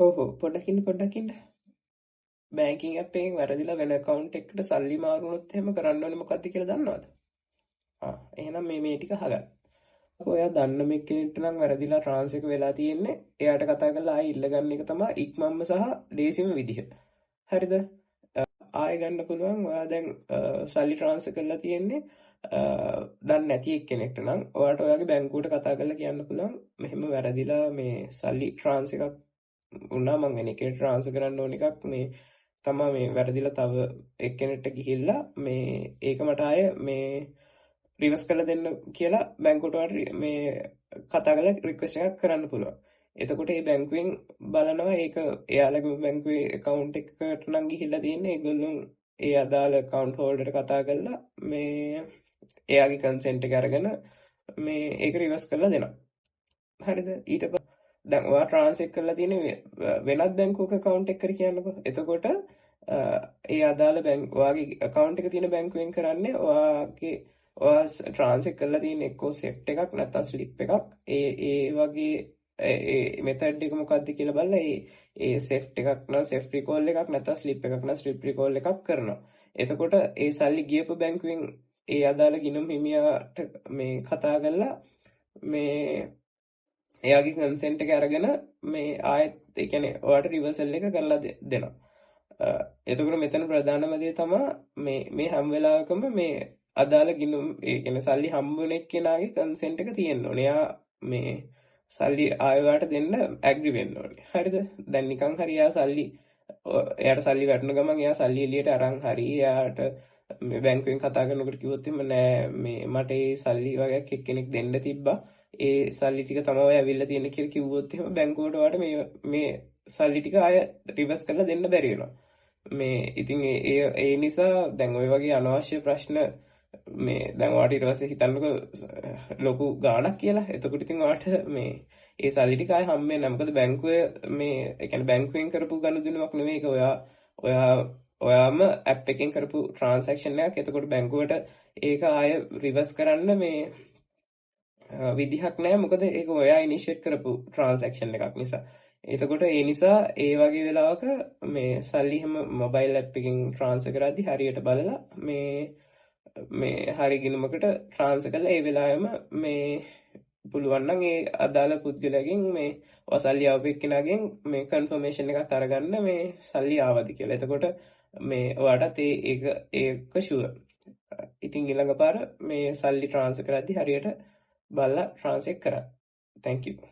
ඔව් ඔව්, පොඩ්ඩක් ඉන්න, පොඩ්ඩක් ඉන්න. බැංකින් ඇප් එකෙන් වැරදිලා වෙන ඇකවුන්ට් එකකට සල්ලි මාරු වුණොත් එහෙම කරන්න ඕනේ මොකද්ද කියලා දන්නවද? ආ, එහෙනම් මේ මේ ටික අහගන්න. ඔයා දන්න මේ කෙනෙක්ට නම් වැරදිලා ට්‍රාන්ස්ෆර් එක වෙලා තියෙන්නේ, එයාට කතා කරලා ආයෙ ඉල්ල ගන්න එක තමයි ඉක්මන්ම සහ ලේසිම විදිහ. හරිද? ආයෙ ගන්න පුළුවන්. ඔයා දැන් සල්ලි ට්‍රාන්ස්ෆර් කරලා තියෙන්නේ දන්නේ නැති එක්කෙනෙක්ට නම් ඔයාට ඔයාගේ බැංකුවට කතා කරලා කියන්න පුළුවන්, මෙහෙම වැරදිලා මේ සල්ලි ට්‍රාන්ස්ෆර් එකක් වුණා, මං වෙන කෙනෙක්ට ට්‍රාන්ස්ෆර් කරන්න ඕන එකක් මේ තමා මේ වැරදිලා තව එක්කෙනෙක්ට ගිහිල්ලා, මේ ඒක මට ආයෙ මේ රිවර්ස් කරලා දෙන්න කියලා බැංකුවට ඔයාට මේ කතා කරලා රික්වෙස්ට් එකක් කරන්න පුළුවන්. එතකොට ඒ බැංකුවෙන් බලනවා ඒක එයාලගේ බැංකුවේ ඇකවුන්ට් එකකට නම් ගිහිල්ලා තියෙන්නේ, ඒගොල්ලෝ ඒ අදාළ ඇකවුන්ට් හෝල්ඩර්ට කතා කරලා මේ එයාගේ කන්සෙන්ට් එක අරගෙන මේ ඒක රිවර්ස් කරලා දෙනවා. හරිද? ඊට පස්සේ දැන් ඔයා ට්‍රාන්ස්ෆර් කරලා තියෙන වෙනත් බැංකුවක ඇකවුන්ට් එකකට කියන්නකෝ. එතකොට ඒ අදාළ බැංක් ඔයාගේ ඇකවුන්ට් එක තියෙන බැංකුවෙන් කරන්නේ ඔයාගේ ඔයා ට්‍රාන්ස්ෆර් කරලා තියෙන එක්කෝ සෙෆ්ට් එකක් නැත්නම් ස්ලිප් එකක්, ඒ ඒ වගේ ඒ මෙතඩ් එක මොකක්ද කියලා බලලා ඒ ඒ සෙෆ්ට් එකක් නම් සෙෆ්ට් රිකෝල් එකක්, නැත්නම් ස්ලිප් එකක් නම් ස්ලිප් රිකෝල් එකක් කරනවා. එතකොට ඒ සල්ලි ගියපු බැංකුවෙන් ඒ අදාළ ගිණුම් හිමියාට මේ කතා කරලා මේ එයාගේ කන්සෙන්ට් එක අරගෙන මේ ආයෙත් ඒ කියන්නේ ඔයාට රිවර්සල් එක කරලා දෙනවා. එතකොට මෙතන ප්‍රධානම දේ තමයි මේ මේ හැම වෙලාවකම මේ අදාළ ගිණුම්, ඒ කියන්නේ සල්ලි හම්බ වෙන එක්කෙනාගේ කන්සෙන්ට් එක තියෙන්න ඕනේ. එයා මේ සල්ලි ආයෙ ඔයාට දෙන්න ඇග්‍රි වෙන්න ඕනේ. හරිද? දැන් නිකන් හරි එයා සල්ලි එයාට සල්ලි වැටුණ ගමන් එයා සල්ලි එළියට අරන් හරි එයාට මේ බැංකුවෙන් කතා කරනකොට කිව්වොත් එහෙම, නෑ මේ මට ඒ සල්ලි වගේක් එක්කෙනෙක් දෙන්න තිබ්බා, ඒ සල්ලි ටික තමයි ඔය ඇවිල්ලා තියෙන්නේ කියලා කිව්වොත් එහෙම බැංකුවට ඔයාට මේ මේ සල්ලි ටික ආය රිවර්ස් කරලා දෙන්න බැරි වෙනවා. මේ ඉතින් ඒ ඒ නිසා දැන් ඔය වගේ අනවශ්‍ය ප්‍රශ්න මේ දැන් ඔයාට ඊට පස්සේ හිතන්නකෝ ලොකු ගාණක් කියලා. එතකොට ඉතින් ඔයාට මේ ඒ සල්ලි ටික ආයෙ හම්බ වෙන්නේ නැහැ. මොකද බැංකුවේ මේ ඒ කියන්නේ බැංකුවෙන් කරපු ගනුදෙනුවක් නෙමෙයි ඒක, ඔයා ඔයා ඔයාම ඇප් එකෙන් කරපු ට්‍රාන්සැක්ෂන් එකක්. එතකොට බැංකුවට ඒක ආයෙ රිවර්ස් කරන්න මේ විදිහක් නෑ. මොකද ඒක ඔයා ඉනිෂියේට් කරපු ට්‍රාන්සැක්ෂන් එකක් නිසා. එතකොට ඒ නිසා ඒ වගේ වෙලාවක මේ සල්ලි එහෙම මොබයිල් ඇප් එකෙන් ට්‍රාන්ස්ෆර් කරද්දි හරියට බලලා මේ මේ හරි ගිණුමකට ට්‍රාන්ස්ෆර් කරලා ඒ වෙලාවෙම මේ පුළුවන් නම් ඒ අදාළ පුද්ගලයාගෙන්, මේ ඔය සල්ලි ආවපු එක්කෙනාගෙන් මේ කන්ෆර්මේෂන් එකක් අරගන්න මේ සල්ලි ආවද කියලා. එතකොට මේ ඔයාටත් ඒ ඒක ඒක ෂුවර්. ඉතින් ඊළඟ පාර මේ සල්ලි ට්‍රාන්ස්ෆර් කරද්දි හරියට බලලා ට්‍රාන්ස්ෆර් කරන්න. Thank you.